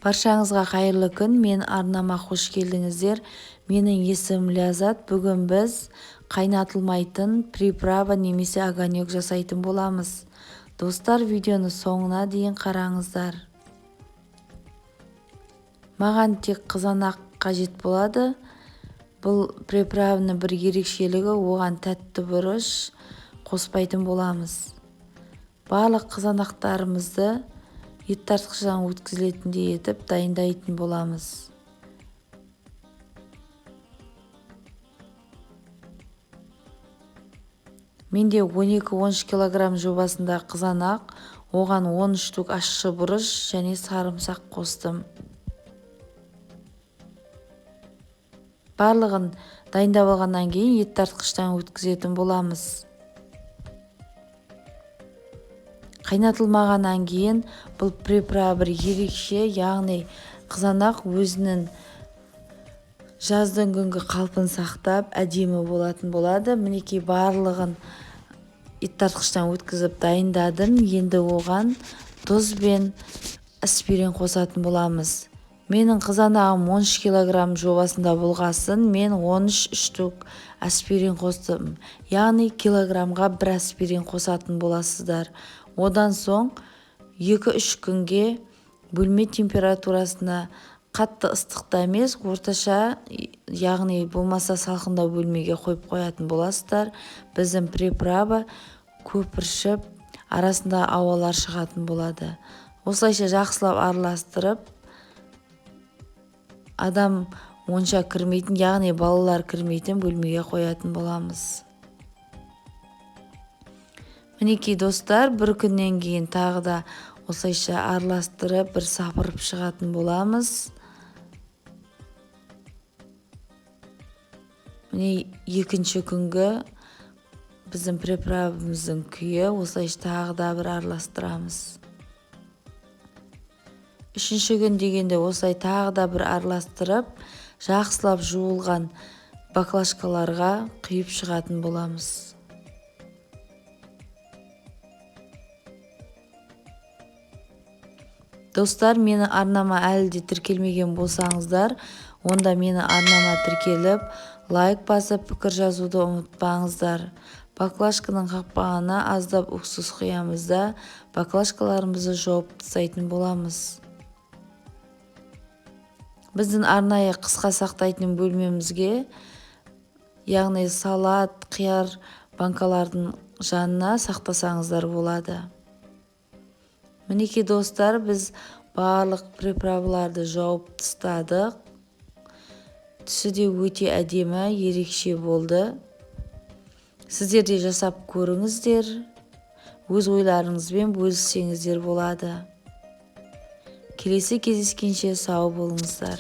Баршаңызға қайырлы күн! Мен арнама қош келдіңіздер. Менің есімім Ляззат. Бүгін біз қайнатылмайтын приправа немесе огонек жасайтын боламыз. Достар, видеоны соңына дейін қараңыздар. Маған тек қызанақ қажет болады. Бұл приправаның бір ерекшелігі, оған тәтті бұрыш қоспайтын боламыз. Барлық қызанақтарымызды ет тартқыштан өткізілетіндей етіп дайындайтын боламыз. Менде 12-13 килограмм жобасында қызанақ, оған 10 штук ащы бұрыш және сарымсақ қостым. Барлығын дайындап алғаннан кейін ет тартқыштан өткізетін боламыз. Қайнатылмағаннан кейін бұл приправа бір ерекше, яғни қызанақ өзінің жаздың күнгі қалпын сақтап әдемі болатын болады. Мінекей, барлығын ет тартқыштан өткізіп дайындадым. Енді оған тұз бен аспирин қосатын боламыз. Менің қызанағым 13 килограмм жобасында болғасын, мен 13 штук аспирин қостым. Яғни килограммға бір аспирин қосатын боласыздар. Одан соң 2-3 күнге бөлме температурасына, қатты ыстықта емес, орташа, яғни болмаса салқындау бөлмеге қойып қоятын боласыздар. Біздің приправа көпіршіп, арасында ауалар шығатын болады. Осылайша жақсылап араластырып, адам онша кірмейтін, яғни балалар кірмейтін бөлмеге қоятын боламыз. Мінекей, достар, бір күннен кейін тағы да осылайша араластырып, бір сапырып шығатын боламыз. Міне, екінші күнгі біздің приправамыздың күйі. Осылайша тағы да бір араластырамыз. Үшінші күн дегенде осылай тағы да бір араластырып, жақсылап жуылған баклажкаларға құйып шығатын боламыз. Достар, мені арнама әлі де тіркелмеген болсаңыздар, онда мені арнама тіркеліп, лайк басып, пікір жазуды ұмытпаңыздар. Баклажканың қақпағына аздап уксус құямыз да, баклажкаларымызды жауып тастайтын боламыз. Біздің арнайы қысқа сақтайтын бөлмемізге, яғни салат, қияр банкалардың жанына сақтасаңыздар болады. Мінекей, достар, біз барлық приправаларды жауып тастадық. Түсі де өте әдемі, ерекше болды. Сіздер де жасап көріңіздер, өз ойларыңызбен бөліссеңіздер болады. Келесі кездескенше сау болыңыздар.